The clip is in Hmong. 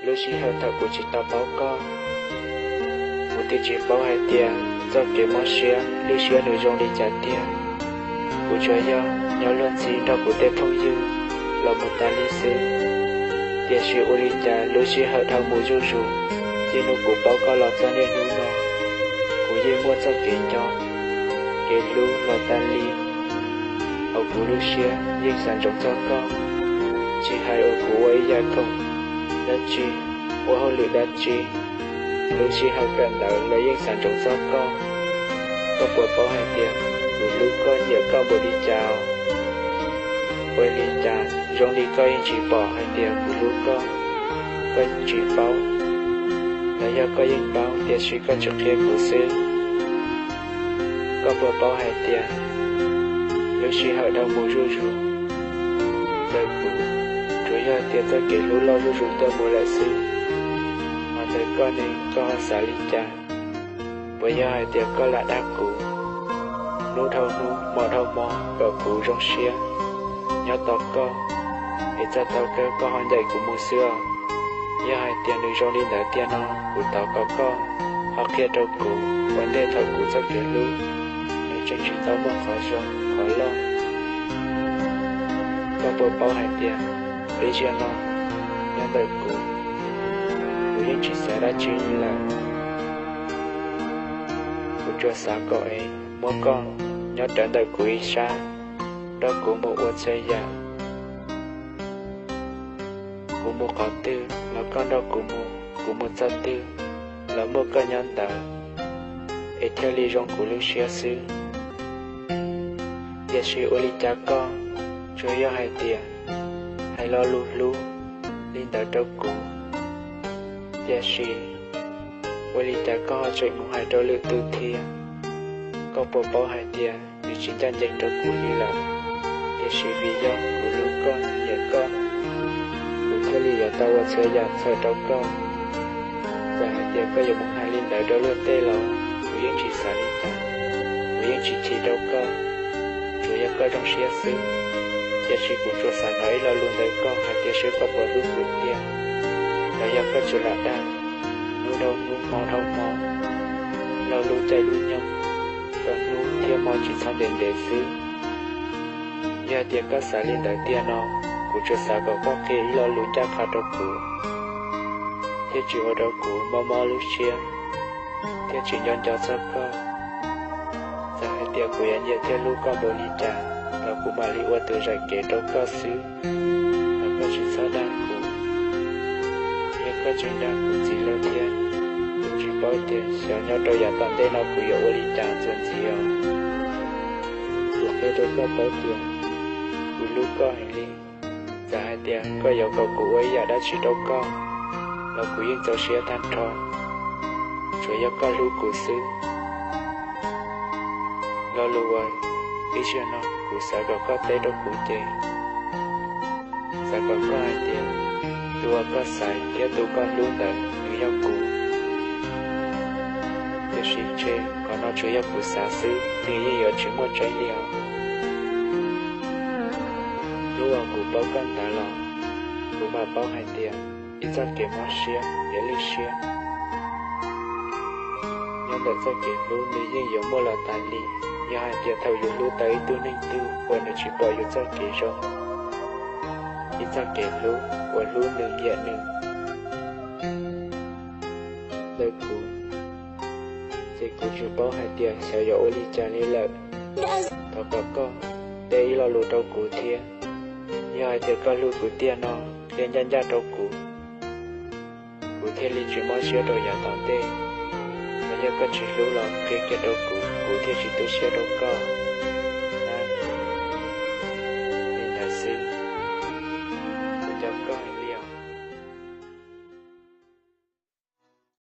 Lub sij hawm thaum kuv tsis tau paub koj, kuv twb tsis paub hais tias txoj kev mob siab lwj siab nws zoo li cas tiag. Kuv tsuas yog nyob luag ntxhi nrog kuv tej phooj ywg los mus tas li xwb. Tiam sis ua li cas lub sij hawm dhau mus zuj zus, txij hnub kuv paub koj los txog niaj hnub no, kuv yeej muaj txoj kev nco, kev hlub los tas li. Hauv kuv lub siab yeej xav ntsoov txog koj, tsis hais uas kuv ua ib yam khoom dab tsi, ua hauj lwm dab tsi, lub sij hawm kawm ntawv los yeej xav ntsoov txog koj. Koj puas paub hais tias kuv hlub koj nyiam koj npaum li cas? Ua li cas zoo li koj yeej tsis pom hais tias kuv hlub koj, koj yeej tsis paub, los yog koj yeej paub tiam sis koj tsis qhia kuv xwb? Koj puas paub hais tias lub sij hawm dhau mus zuj zus, ntawm kuv tsuas yog tias txoj kev hlub loj zuj zus tuaj mus lawm xwb. Hos ntawm koj ne, koj ho xav li cas? Puas yog hais tias koj lam dag kuv, hnub dhau hnub hmo dhau hmo kom kuv zoo siab nyob tos koj, es txog thaum kawg koj ho ncaim kuv mus xwb os? Yog hais tias nws zoo li ntawd tiag no, kuv thov kom koj ho qhia rau kuv ua ntej thaum kuv txoj kev hlub nws tseem tsis tau muaj qhov zoo qhov loj. Koj puas paub hais tias lub sij hawm no nyob ntawm kuv, kuv yeej tsis xav dab tsi li lawm. Kuv tsuas xav kom es muab koj nyob rawv ntawm kuv ib sab, nrog kuv mus ua txhua yam. Kuv mus qhov twg los koj nrog kuv mus, kuv mus txog twg los muaj koj nyob ntawd, es thiaj li zoo kuv lub siab xwb. Tiam sis ua li cas koj tsuas yog hais tias hais lo lus hlub li ntawd rau kuv, tiam sis ua li cas koj ho tseem mus hais rau lwm tus thiab? Koj puas paub hais tias nws tsis ncaj ncees rau kuv li lawm, tiam sis vim yog kuv hlub koj nyiam koj, kuv thiaj li yuav tau ua txhua yam txhawm rau koj. Txawm hais tias koj yuav mus hais li ntawd rau luag tej los kuv yeej tsis xav li cas, kuv yeej tsis chim rau koj, tsuas yog koj zoo siab xwb. Tiam sis kuv tsuas xav hnov ib lo lus ntawm koj hais tias seb koj puas hlub kuv tiag, los yog koj tsuas lam dag hnub dhau hnub hmo dhau hmo, lo lus caij lub nyoog, kom hnub thiab hmo tsis txhob ntev ntev xwb. Yog tias koj xav li ntawd tiag no, kuv tsuas xav kom koj qhia ib lo lus ncaj qha rau kuv, thiaj tsis ua rau kuv mob mob lub siab, thiab tsis nco nco txog koj. Txawm hais tias kuv yuav nyiam thiab hlub koj npaum li cas, los kuv mam li ua tus zam kev rau koj xwb. Los koj tsis txhob dag kuv, thiab koj tseem dag kuv txiv lawm thiab. Kuv tsis paub tias xyov nyob rau yav tom ntej no kuv yuav ua li cas ntxuav ntxiv os. Kuv qhia rau koj paub tias kuv hlub koj heev li. Txawm hais tias koj yuav kom kuv ua ib yam dab tsi rau koj, los kuv yeej txaus siab tag nrho, tsuav yog koj hlub kuv xwb. Lo lus uas ib zaug no kuv xav kom koj teb rau kuv ces xav kom koj hais tias tus uas koj xaiv thiab tus koj hlub ntawd nws yog kuv. Tiam sis ntshe qhov no tsuas yog kuv xav xwb, nws yeej yuav tsis muaj tseeb li os. Hnub uas kuv paub koj ntawd los, kuv mam paub hais tias ib txoj kev mob siab yuav lwj siab. Nyob ntawm txoj kev hlub nws yeej yuav muaj los tas li, yog hais tias thaum yus hlub tau ib tug neeg twg uas nws tsis pom yus txoj kev zoo, ib txoj kev hlub uas hlub nws nyiam nws ntawm kuv, ces kuv tsis paub hais tias xyov yuav ua li cas li lawm. Thov kom koj teb ib lo lus rau kuv thiab. Yog hais tias koj hlub kuv tiag no, qhia ncaj ncaj rau kuv, kuv thiaj li tsis mob siab rau yav tom ntej. Los yog koj tsis hlub los qhia kiag rau kuv, kuv thiaj tsis tu siab rau koj.